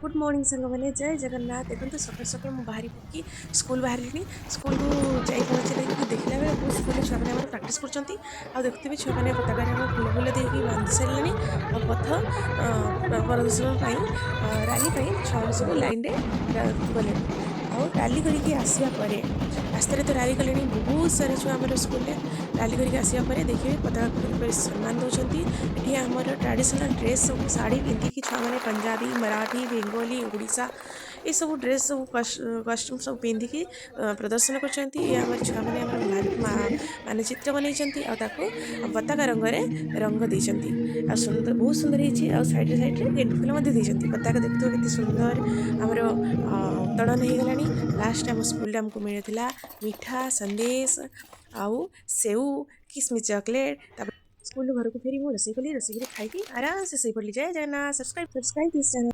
Good morning ସାଙ୍ଗମାନେ, ଜୟ ଜଗନ୍ନାଥ। ଦେଖନ୍ତୁ, ସକାଳୁ ସକାଳୁ ମୁଁ ବାହାରି ପଡ଼ିକି ସ୍କୁଲ ବାହାରିଲିଣି। ସ୍କୁଲକୁ ଯାଇ ପହଞ୍ଚିଲେ ଦେଖିଲା ବେଳକୁ ସ୍କୁଲରେ ଛୁଆମାନେ ଆମର ପ୍ରାକ୍ଟିସ୍ କରୁଛନ୍ତି। ଆଉ ଦେଖୁଥିବେ, ଛୁଆମାନେ ପତାକାରେ ଆମର ଫୁଲ ଫୁଲ ଦେଇକି ବାନ୍ଧି ସାରିଲେଣି ଆଉ ପଥ ପ୍ରଦର୍ଶନ ପାଇଁ, ରାଲି ପାଇଁ ଛୁଆମାନେ ସବୁ ଲାଇନରେ ଗଲେଣି। ଆଉ ରାଲି କରିକି ଆସିବା ପରେ, ରାସ୍ତାରେ ତ ରାଲି କଲେଣି ବହୁତ ସାରା ଛୁଆ ଆମର ସ୍କୁଲରେ। ରାଲି କରିକି ଆସିବା ପରେ ଦେଖିବେ ପତାକାକୁ କିପରି ସମ୍ମାନ ଦେଉଛନ୍ତି। ଏଠି ଆମର ଟ୍ରାଡ଼ିସନାଲ୍ ଡ୍ରେସ୍ ସବୁ, ଶାଢ଼ୀ ପିନ୍ଧିକି ଛୁଆମାନେ ପଞ୍ଜାବୀ, ମରାଠୀ, ବେଙ୍ଗଲୀ, ଓଡ଼ିଶା ଏସବୁ ଡ୍ରେସ୍ ସବୁ, କଷ୍ଟ୍ୟୁମ୍ ସବୁ ପିନ୍ଧିକି ପ୍ରଦର୍ଶନ କରୁଛନ୍ତି। ଏ ଆମର ଛୁଆମାନେ ଆମର ଭାରତ ମାନଚିତ୍ର ବନେଇଛନ୍ତି ଆଉ ତାକୁ ପତାକା ରଙ୍ଗରେ ରଙ୍ଗ ଦେଇଛନ୍ତି ଆଉ ସୁନ୍ଦର, ବହୁତ ସୁନ୍ଦର ହେଇଛି। ଆଉ ସାଇଡ଼୍ରେ ସାଇଡ଼୍ରେ ଗେଣ୍ଡୁ ଫୁଲ ମଧ୍ୟ ଦେଇଛନ୍ତି। ପତାକା ଦେଖୁଥିବ କେତେ ସୁନ୍ଦର ଆମର ଉତ୍ତୋଳନ ହେଇଗଲାଣି। ଲାଷ୍ଟ ଆମ ସ୍କୁଲରେ ଆମକୁ ମିଳିଥିଲା ମିଠା, ସନ୍ଦେଶ ଆଉ ସେଉ, କିସମିସ୍, ଚକୋଲେଟ୍। ତାପରେ ସ୍କୁଲରୁ ଘରକୁ ଫେରି ମୁଁ ରୋଷେଇ କଲି। ରୋଷେଇ କରି ଖାଇକି ଆରାମସେ ଶୋଇପଡ଼ିଲି। ଜୟ Jagannath. Subscribe, subscribe this channel.